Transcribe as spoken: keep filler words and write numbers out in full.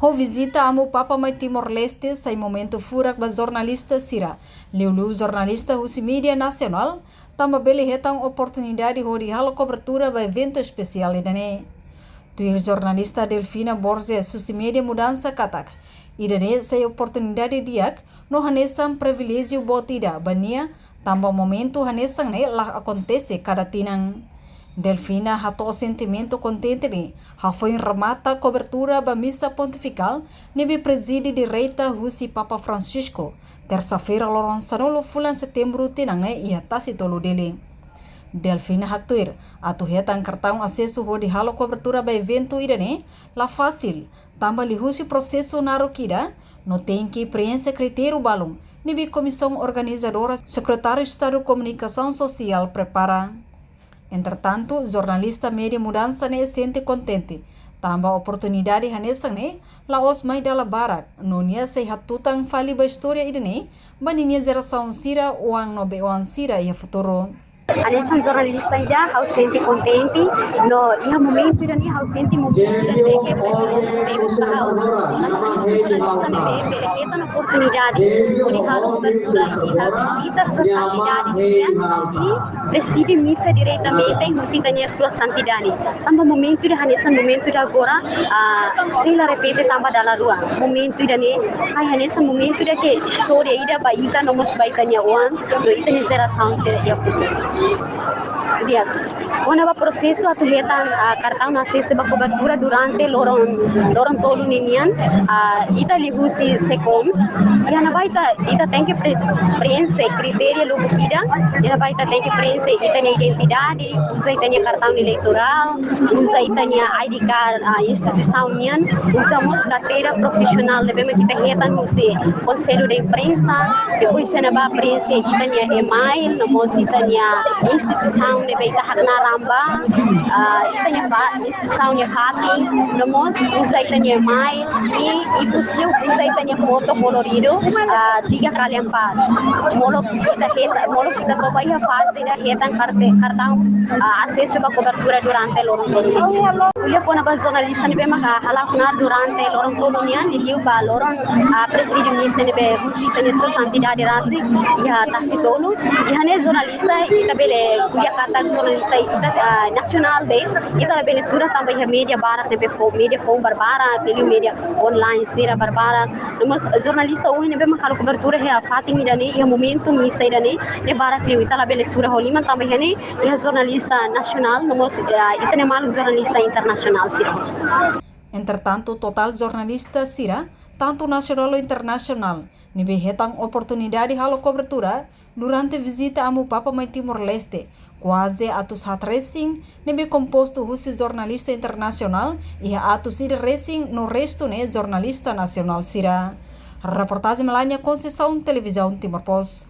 Ho vizita Amu Papa mai Timor-Leste sai momentu furak ba jornalista sira, liuliu jornalista husi mídia nasionál, tanba bele hetan oportunidade hodi halo kobertura ba eventu espesiál ida-ne'e. Tuir jornalista Delfina Borges husi Mídia Mudansa katak, ida-ne'e sai oportunidade di'ak no hanesan priviléjiu boot ida ba nia, tanba momentu hanesan ne'e la akontese kada tinan. Delfina hato'o sentimentu kontente ne'e hafoin remata kobertura ba misa pontifikál ne'ebé prezide direta husi Papa Francisco, tersa-feira loron sanulu fulan Setembru tinan ne'e iha Tasitolu, Dili. Delfina haktuir, atu hetan kartaun asesu hodi halo kobertura ba eventu ida-ne'e la fasil, tanba liuhusi prosesu naruk ida, no tenke prienxe kritériu balun ne'ebé Komisaun Organizadora Sekretáriu Estadu Komunikasaun Sosiál prepara. Entretantu, jornalista Mídia Mudansa ne'e sente kontente, tanba oportunidade hanesan ne'e la'ós mai dala barak, no nia sei hatutan fali ba istória ida-ne'e ba ninia jerasaun sira, oan no bei-oan sira iha futuru. Hanesan jornalista ida, ha'u sente kontente, no iha momentu ida-ne'e ha'u sente momentu ida-ne'e ke priviléjiu tebes ba ha'u. Tanba hanesan jornalista ne'ebé bele hetan oportunidade hodi halo kobertura iha vizita Sua Santidade nian, i prezide misa diretamente husi ita-nia Sua Santidade. Tanba momentu ida hanesan momentu ida agora, ah, sei la repete tanba dala rua. Momentu ida-ne'e sai hanesan momentu ida ke istória ida ba ita no mós ba ita-nia oan, no ita-nia jerasaun sira iha futuru. Di'ak, kona-ba prosesu atu hetan, ah, kartaun asesu ba kobertura durante loron, loron tolu ninian, ah, ita liuhusi SECOMS, iha ne'ebá ita, ita tenke pre-, prienxe kritériu lubuk ida, iha ne'ebá ita tenke prienxe ita-nia identidade, uza ita-nia kartaun eleitorál, uza ita-nia I D card, ah, instituisaun nian, uza mós karteira profisionál ne'ebé mak ita hetan husi Konsellu de Imprensa, depois iha ne'ebá prienxe ita-nia email, no mós ita-nia instituisaun ne'ebé ita hakna'ar an ba, ah, ita-nia fa-, instituisaun nia fatin, no mós uza ita-nia email, i, i depois liu uza ita-nia foto koloridu, ah, tiga kali empat. Molok ita hetan, molok ita to'o ba iha faze ida hetan karte-, kartaun, ah, asesu ba kobertura durante loron tolu. Ko'alia kona-ba jornalista ne'ebé maka hala'o knaar durante loron tolu nian, liuliu ba loron, ah, prezide misa ne'ebé husi ita-nia Sua Santidade rasik iha Tasitolu. Iha ne'e jornalista, ita bele ko'alia katak jornalista ita, ah, nasionál de'it, ita labele sura tanba iha mídia barak ne'ebé fo-, mídia foun barbarak, liuliu mídia online sira barbarak. No mós jornalista ohin ne'ebé mak halo kobertura iha fatin ida-ne'e, iha momentu misa ida-ne'e, ne'e barak liu, ita labele sura ho liman tanba iha ne'e iha jornalista nasionál, no mós, eh, ita-nia maluk jornalista internasionál sira. Entretantu, totál jornalista sira, tantu nasionál no internasionál, ne'ebé hetan oportunidade halo kobertura durante vizita Amu Papa mai Timor-Leste, kuaze atus haat resin, ne'ebé kompostu husi jornalista internasionál, iha atus ida resin no restu ne'e jornalista nasionál sira. Reportajen Melania Conceição, Televizaun Timor Post.